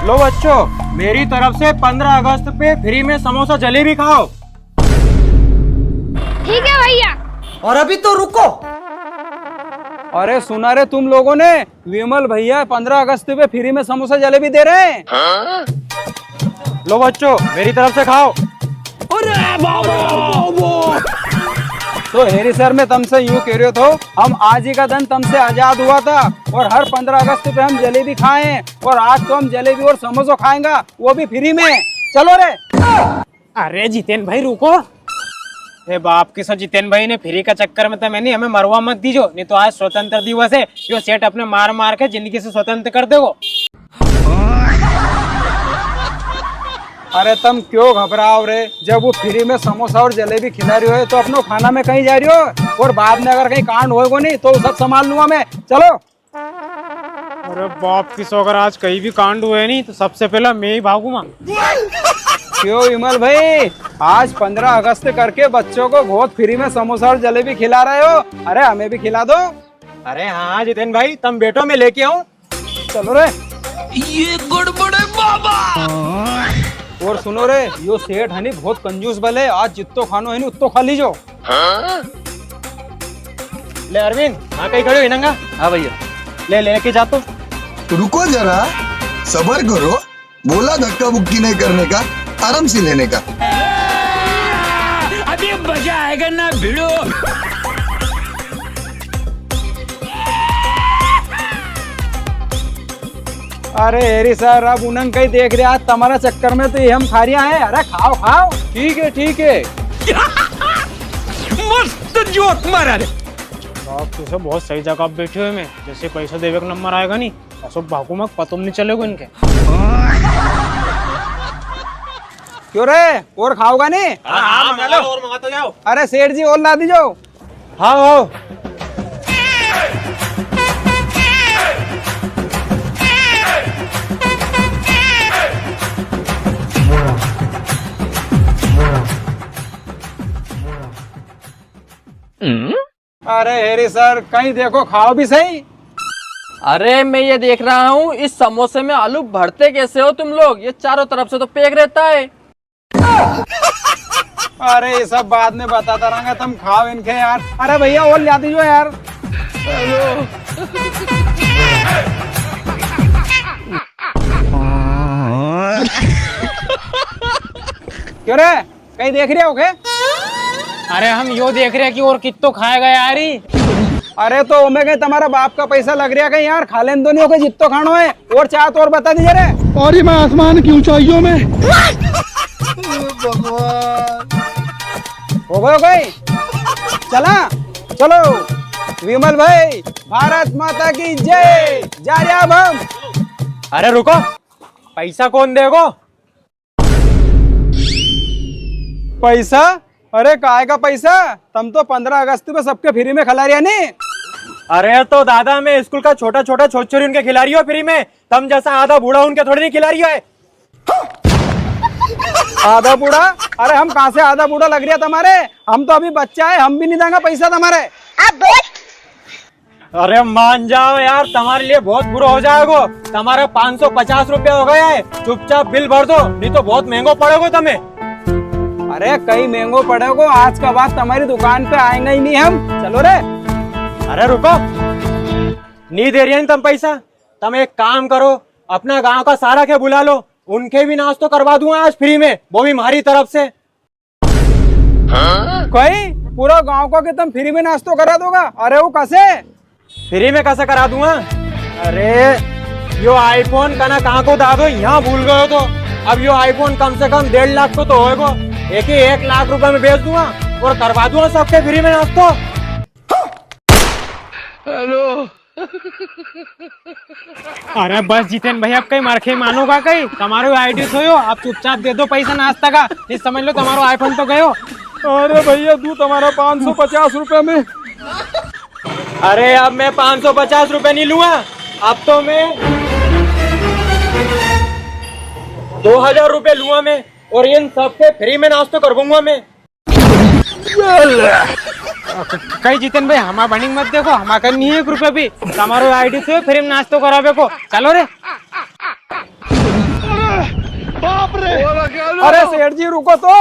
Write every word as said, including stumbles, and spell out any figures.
लो बच्चों, मेरी तरफ से पन्द्रह अगस्त पे फ्री में समोसा जलेबी खाओ। ठीक है भैया। और अभी तो रुको। अरे सुना रे तुम लोगों ने, विमल भैया पन्द्रह अगस्त पे फ्री में समोसा जलेबी दे रहे हैं। लो बच्चों, मेरी तरफ से खाओ। अरे बाबा, बाबा। तो हेरी सर, मैं तमसे यूं कह रह्यो थो, हम आज ही का दिन तमसे आजाद हुआ था और हर पन्द्रह अगस्त पे हम जलेबी खाएं, और आज तो हम जलेबी और समोसा खाएंगा, वो भी फ्री में। चलो रे। अरे जितेन भाई रुको। ए बाप की सो जितेन भाई ने फ्री का चक्कर में तो मैंने हमें मरवा मत दीजो, नी तो आज स्वतंत्र दिवस है, यो सेठ अपने मार मार के जिंदगी से स्वतंत्र कर देगो। अरे तम क्यों घबराओ रे, जब वो फ्री में समोसा और जलेबी खिला रियो है तो अपनो खाना में कहीं जा रियो है, और बाद में अगर कहीं कांड होएगो नी तो सब संभाल लूंगा मैं। चलो। अरे बाप की सो, अगर आज कहीं भी कांड हुए नी तो सबसे पहला मैं ही भागूंगा। क्यों विमल भाई, आज पन्द्रह अगस्त करके बच्चों को बहुत फ्री में समोसा और जलेबी खिला रहे हो, अरे हमें भी खिला दो। अरे हाँ जितेन भाई, तम बैठो, मैं लेके आऊं। चलो रे। ये गड़बड़ है बाबा। और सुनो रे, यो सेठ है नी बहुत कंजूस बले, आज जित्तो खानो है नी उत्तो खा लीजो। ले अरविंद, हाँ कहीं खड़े हो इनंगा? हाँ भैया। ले लेके जा तो। रुको जरा, सबर करो, बोला धक्का बुक्की नहीं करने का, आराम से लेने का। अभी मजा आएगा ना भिड़ो। अरे हेरी सर, अब उनंग कहीं देख रहे, आज तमारा चक्कर में तो ये हम खा रिया है। अरे खाओ खाओ। ठीक है ठीक है। मस्त जोक मारा रे। आप तो सब बहुत सही जगह पे बैठे हुए, मैं जैसे पैसा देवे का नंबर आएगा नी, असो भागू मत, पतो नहीं चलेगा इनके। क्यों रे, और खाओगा नी? हाँ, हाँ, मंगा लो। और मंगाते जाओ। अरे सेठ जी, और ला दीजो। हाँ, हो। अरे हेरी सर, कहीं देखो, खाओ भी सही। अरे मैं ये देख रहा हूँ, इस समोसे में आलू भरते कैसे हो तुम लोग? ये चारों तरफ से तो पैक रहता है। अरे ये सब बाद में बताता रहूंगा, तुम खाओ इनके यार। अरे भैया और ला दीजो यार। क्यों रे, कहीं देख रहे हो के? अरे हम यो देख रहे कि और कित्तो खाएगा यार ही। अरे तो ओमे कहीं तुम्हारा बाप का पैसा लग रहा कहीं यार, खा लेन दो नी, ओके जित्तो खानो है। और चाह तो और बता दीजे रे। और मैं आसमान की ऊंचाइयों में। भगवान। हो गयो कहीं? चला, चलो। विमल भाई, भारत माता की जय। जा रहे अब हम। अरे रुको, पैसा कौन देगो? पैसा? अरे काय का पैसा? तम तो पन्द्रह अगस्त पे सबके फ्री में खिला रिया नी। अरे तो दादा, मैं स्कूल का छोटा छोटा छोरा छोरी उनके खिला रियो हूँ फ्री में, तम जैसा आधा बूढ़ा उनके थोड़ी नी खिला रियो है। आधा बूढ़ा? अरे हम कहाँ से आधा बूढ़ा लग रिया तुम्हारे? हम तो अभी बच्चा है, हम भी नी देंगा पैसा तुम्हारे। अरे मान जाओ यार, तुम्हारे लिए बहुत बुरो हो जाएगो। तुम्हारे पाँच सौ पचास रुपया हो गया है, चुपचाप बिल भर दो, नी तो बहुत महंगो पड़ेगो तमे। अरे कई महंगो पड़ेगो, आज का बाद तुम्हारी दुकान पे आएंगा ही नी हम। चलो रे। अरे रुको, नी दे रिया नी तम पैसा। तम एक काम करो, अपना गांव का सारा के बुला लो, उनके भी नाश्तो करवा दूंगा आज फ्री में, वो भी म्हारी तरफ से। कई पूरा गांव का के तम फ्री में नाश्तो करा दोगा? अरे वो कसे? फ्री में कसे करा दूंगा? अरे यो iPhone कना कहाँ को दादो यहाँ भूल गयो तो। अब यो iPhone कम से कम डेढ़ लाख को तो होएगो, एक ही एक लाख रुपए में बेच दूंगा और करवा दूंगा सबके फ्री में नाश्तो। हेलो। अरे बस जितेन भाई, अब कई मार खाई मानोगा कई? तुम्हारो आइडियो थो यो, अब चुपचाप दे दो पैसा नाश्ता का, ये समझ लो तुम्हारो iPhone तो गयो। अरे भैया, दूं तुम्हारा पाँच सौ पचास रुपया में। अरे अब मैं पाँच सौ पचास रुपया नी लूंगा, अब तो मैं दो हजार रुपया लूंगा मैं, और इन सबके फ्री में नाश्तो करवाऊंगा मैं। कई जितेन भाई, हमारा बनिंग मत देखो, हमारा कन नी है एक रुपया भी। तुम्हारो आइडियो थो फ्री में नाश्तो करावे को, चलो रे। अरे सेठ जी, रुको तो।